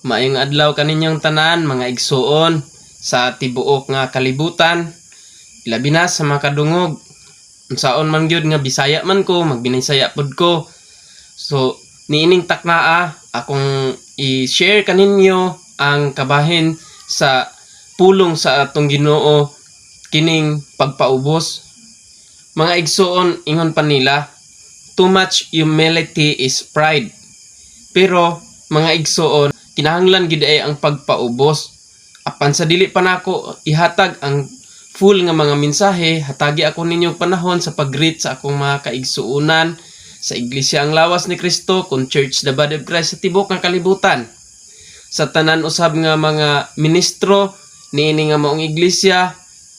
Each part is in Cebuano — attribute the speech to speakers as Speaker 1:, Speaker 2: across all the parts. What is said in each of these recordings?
Speaker 1: Maayong adlaw kaninyong tanan, mga igsuon sa tibuok nga kalibutan, ilabi na sa mga kadungog. Unsaon man gyud nga Bisaya man ko, magbinisaya pud ko. So niining taknaa, akong i-share kaninyo ang kabahin sa pulong sa atong Ginoo kining pagpaubos. Mga igsuon, ingon pa nila, too much humility is pride. Pero mga igsuon, kinahanglan gid ay ang pagpaubos. Apan sa dili pa nako ihatag ang full nga mga mensahe, hatagi ako ninyong panahon sa pag-greet sa akong mga kaigsuonan sa Iglesia ang Lawas ni Kristo, kung Church the Body of Christ sa tibuok nga kalibutan. Sa tanan usab nga mga ministro niini nga maong iglesia,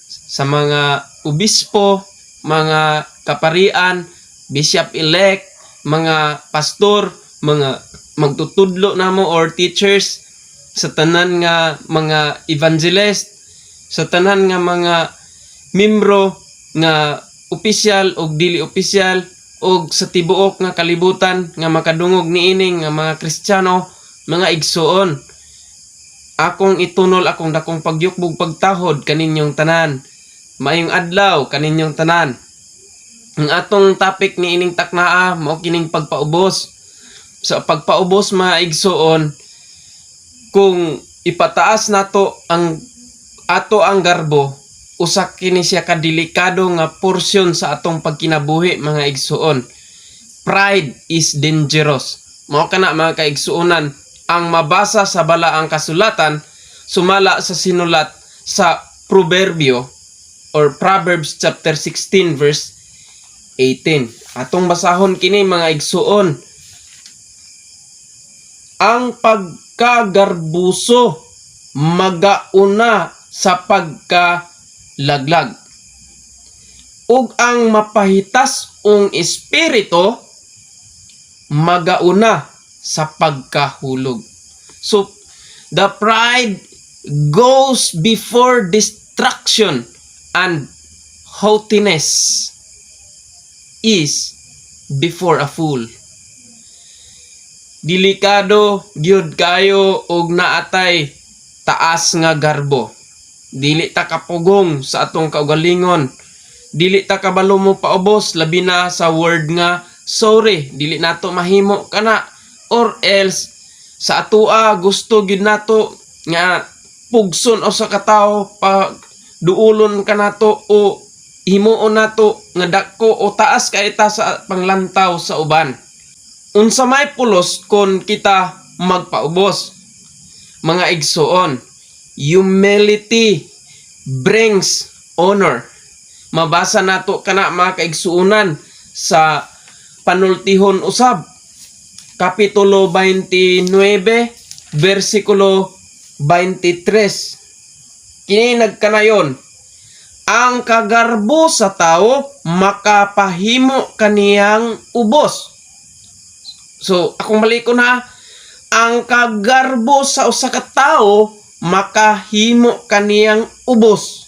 Speaker 1: sa mga obispo, mga kaparian, bishop-elect, mga pastor, mga magtutudlo namo or teachers, sa tanan nga mga evangelist, sa tanan nga mga membro nga opisyal og dili opisyal, og sa tibuok nga kalibutan nga makadungog niini nga mga Kristiyano, mga igsuon. Akong itunol akong dakong pagyukbog, pagtahod kaninyong tanan. Maayong adlaw kaninyong tanan. Ang atong topic ni ining taknaa mao kining pagpaubos. Sa pagpaubos, mga igsuon, kung ipataas nato ang ato ang garbo, usa kini siya ka delikado nga porsyon sa atong pagkinabuhi, mga igsuon. Pride is dangerous. Mao kana, mga kaigsuonan, ang mabasa sa balaang kasulatan sumala sa sinulat sa Proverbio or Proverbs chapter 16 verse 18. Atong basahon kini, mga igsuon. Ang pagkagarbuso magauna sa pagkalaglag, ug ang mapahitas-ong espiritu magauna sa pagkahulog. So the pride goes before destruction and haughtiness is before a fall. Delikado gyud kayo og naatay taas nga garbo. Dili ta kapugong sa atong kaugalingon. Dili ta kabalo mo paubos, labi na sa word nga sorry, dili nato mahimo kana, or else sa atoa gusto gyud nato nga pugson o sa katawo pa duulon kanato o himuon nato nga dako o taas kay ta sa panglantaw sa uban. Unsa may pulos kon kita magpaubos? Mga igsuon, humility brings honor. Mabasa nato kana, mga kaigsuonan, sa Panultihon usab, Kapitulo 29, versikulo 23. Kini nagkanayon, "Ang kagarbo sa tao makapahimo kaniyang ubos." So, akong balikon ha, ang kagarbo sa usa ka tawo makahimo kaniyang ubos.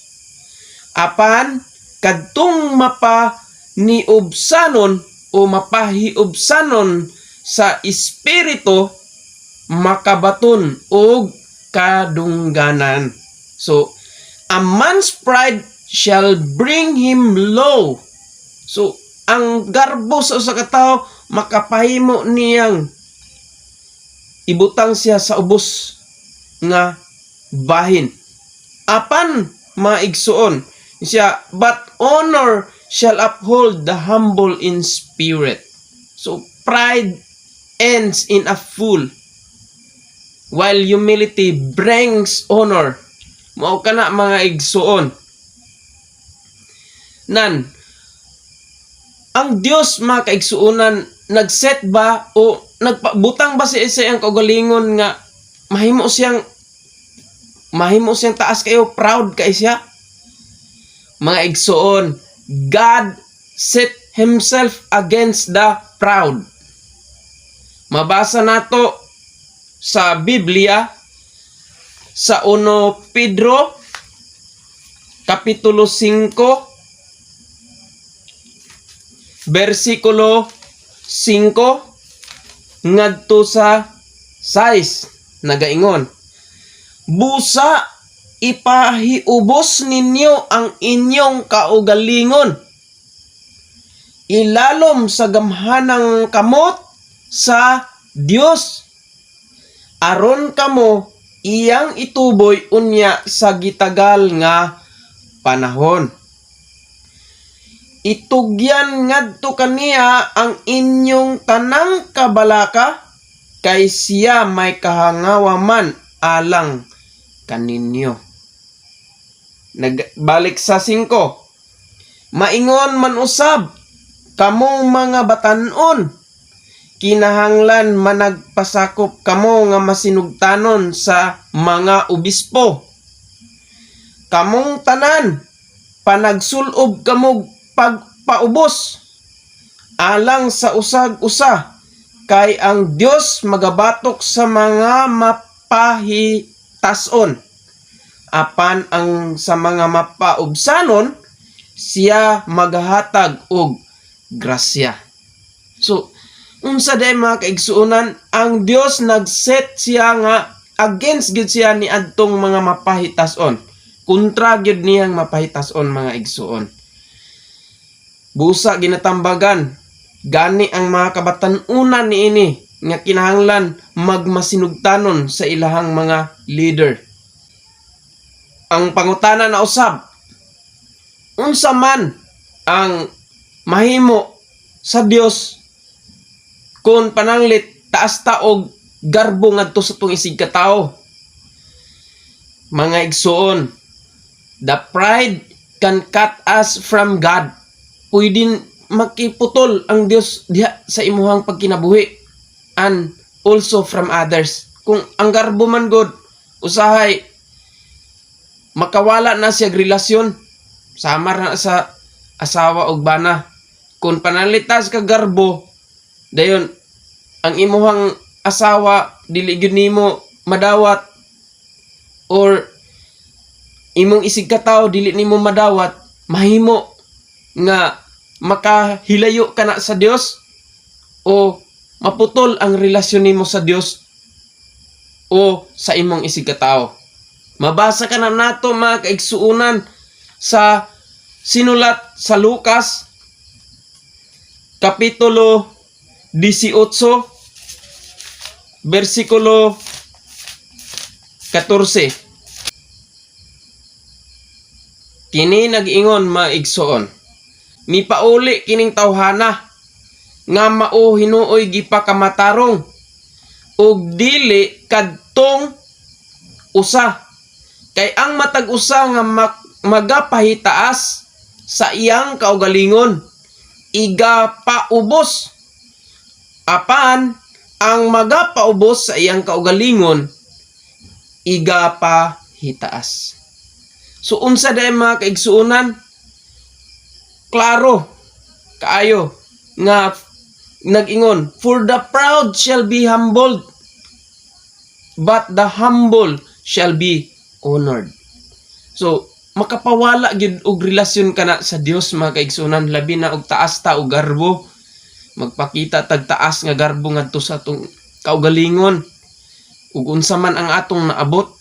Speaker 1: Apan kadtong mapa niubsanon o mapahiubsanon sa espiritu makabaton og kadungganan. So, a man's pride shall bring him low. So, ang garbo sa usa ka tawo makapahimo niyang ibutang siya sa ubos nga bahin. Apan, mga igsuon, siya, but honor shall uphold the humble in spirit. So pride ends in a fool, while humility brings honor. Mao kana, mga igsuon. Nan, ang Dios, mga kaigsuonan, nagset ba o nagpabutang ba sa iyang kaugalingon nga mahimo siyang taas kayo, proud kay siya? Mga igsuon, God set himself against the proud. Mabasa nato sa Biblia sa 1 Pedro kapitulo 5 versikulo 5 ngadto sa 6. Nagaingon, "Busa ipahiubos ninyo ang inyong kaugalingon ilalom sa gamhanang kamot sa Dios, aron kamo iyang ituboy unya sa gitagal nga panahon. Itugyan ngadto kaniya ang inyong tanang kabalaka, kay siya may kahangawa man alang kaninyo." Nagbalik sa 5. "Maingon man usab kamong mga batanon, kinahanglan managpasakop kamo nga masinugtanon sa mga obispo. Kamong tanan, panagsulob kamo pagpaubos alang sa usag usa, kay ang Dios magabatok sa mga mapahitason, apan ang sa mga mapaubsanon siya magahatag og grasya." So unsa day, mga kaigsuonan? Ang Dios nagset siya nga against gyud siya ni adtong mga mapahitason. Kontra gyud niyang mapahitason, mga igsuon. Busa ginatambagan gani ang mga kabatan-unan niini nga kinahanglan magmasinugtanon sa ilahang mga leader. Ang pangutana na usab, unsa man ang mahimo sa Dios kung pananglit taas ta og garbo ngadto sa atong isig katawo? Mga igsuon, the pride can cut us from God. Pwede makiputol ang Dios diha sa imuhang pagkinabuhi and also from others. Kung ang garbo man god, usahay makawala na siya og relasyon samar na sa asawa og bana. Kung pananglitas ka garbo, dayon ang imuhang asawa dili gyud nimo madawat or imong isig katawo dili nimo madawat, mahimo nga makahilayo ka na sa Dios o maputol ang relasyon nimo sa Dios o sa imong isig katawo. Mabasa ka na nato, mga kaigsuunan, sa sinulat sa Lucas kapitulo 18 bersikulo 14. Kini nag-ingon, maigsoon, "Mipauli kining tawhana nga mao hinuoy gipakamatarong ug dili kadtong usa. Kay ang matag usa nga magapahitaas sa iyang kaugalingon igapaubos, apan ang magapaubos sa iyang kaugalingon igapahitaas." So unsa day, mga kaigsuonan? Klaro kaayo nga nag-ingon, "For the proud shall be humbled, but the humble shall be honored." So makapawala gyud og relasyon kana sa Dios, mga kaigsuonan, labi na og taas ta og garbo, magpakita tag taas nga garbo ngadto sa atong kaugalingon ug unsa man ang atong naabot.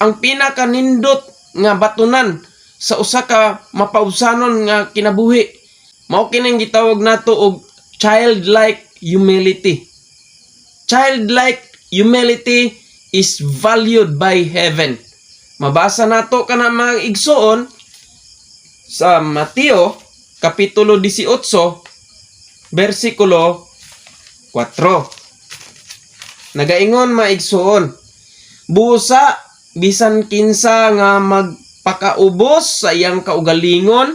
Speaker 1: Ang pinakanindot nga batunan sa usa ka mapaubsanon nga kinabuhi mao kining gitawag nato og childlike humility. Childlike humility is valued by heaven. Mabasa nato kana, mga igsuon, sa Mateo kapitulo 18 bersikulo 4. Nagaingon, maigsuon, "Busa bisan kinsa nga magpakaubos sa iyang kaugalingon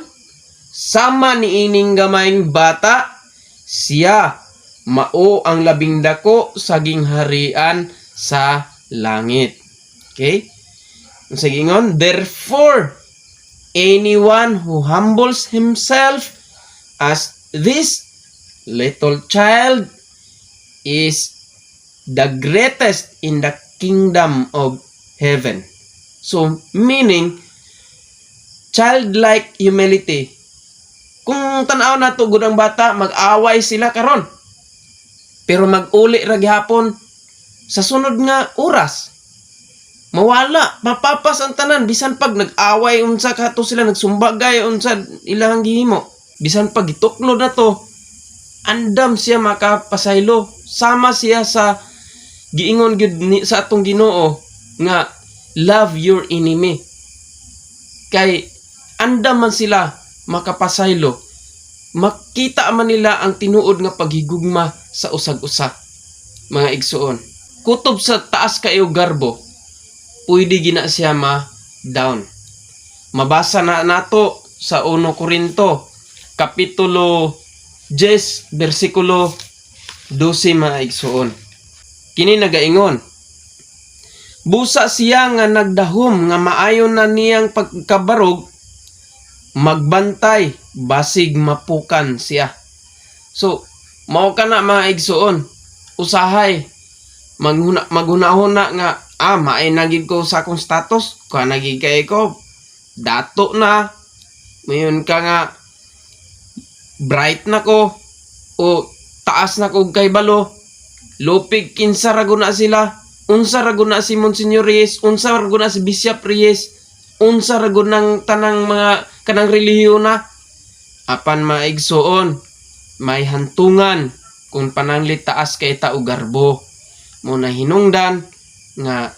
Speaker 1: sama niining gamayng bata, siya mao ang labing dako sa gingharian sa langit." Okay? Ang sagingon, "Therefore, anyone who humbles himself as this little child is the greatest in the kingdom of heaven." So, meaning, childlike humility. Kung tanaw na to gud ang bata, mag-away sila karon. Pero mag-uli ra gihapon. Sa sunod nga oras, mawala, mapapas ang tanan. Bisan pag nag-away unsa kato sila, nagsumbagay unsa ilang gihimo, bisan pag gituklo na to, andam siya makapasaylo. Sama siya sa giingon gyud ni, sa atong Ginoo nga "Love your enemy," kay andam man sila makapasaylo, makita man nila ang tinuod nga paghigugma sa usag-usa. Mga igsuon, kutob sa taas kayo garbo, pwede gina siya ma down. Mabasa na nato sa 1 Korinto kapitulo 10 bersikulo 12, mga igsuon. Kini nagaingon, "Busa siya nga nagdahom nga maayo na niyang pagkabarog, magbantay basig mapukan siya." So, mao kana, mga igsuon, usahay maghuna maghunahuna nga maay na gid ko sa akong status, kuha na gid kay ko, dato na, mayon ka nga bright na ko o taas na ko kay balo, lupig kinsa ra guna sila, unsa ra guna si Monsignor Reyes, unsa ra guna si Bishop Reyes, unsa ra gunang tanang mga kanang relihiyon na. Apan, maigsuon, may hantungan kung pananglit taas kay ta og garbo. Mo na hinungdan nga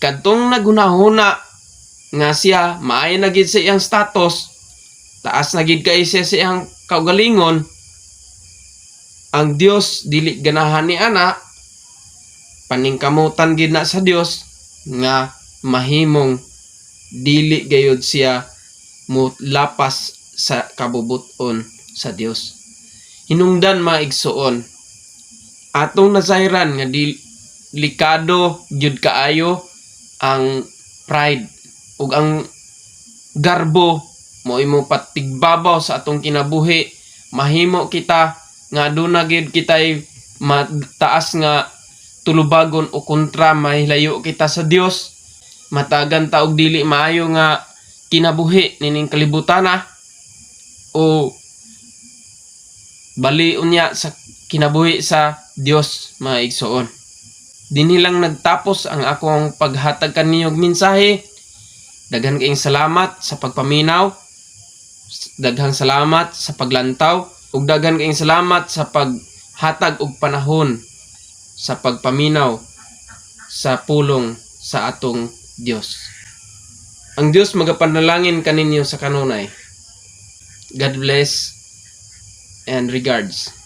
Speaker 1: kadtong naghunahuna nga siya maayo na gid sa iyang status, taas na gid kay siya sa iyang kaugalingon, ang Dios dili ganahan ni ana. Paningkamutan gid na sa Dios nga mahimong dili gayud siya mo lapas sa kabubuton sa Dios. Hinungdan, mga igsuon, atong nasayran nga delikado gyud kaayo ang pride ug ang garbo. Mo imo patigbabaw sa atong kinabuhi, mahimo kita nga aduna gyud kitay mataas nga tulubagon o kontra, mahilayo kita sa Dios, matagan ta og dili maayo nga kinabuhi nining kalibutan o bali unya sa kinabuhi sa Dios. Mga igsuon, dinhi lang nagtapos ang akong paghatag kaninyo og mensahe. Daghan kayong salamat sa pagpaminaw, daghang salamat sa paglantaw ug daghan kayong salamat sa paghatag og panahon sa pagpaminaw sa pulong sa atong Dios. Ang Dios magapanalangin kaninyo sa kanunay. God bless and regards.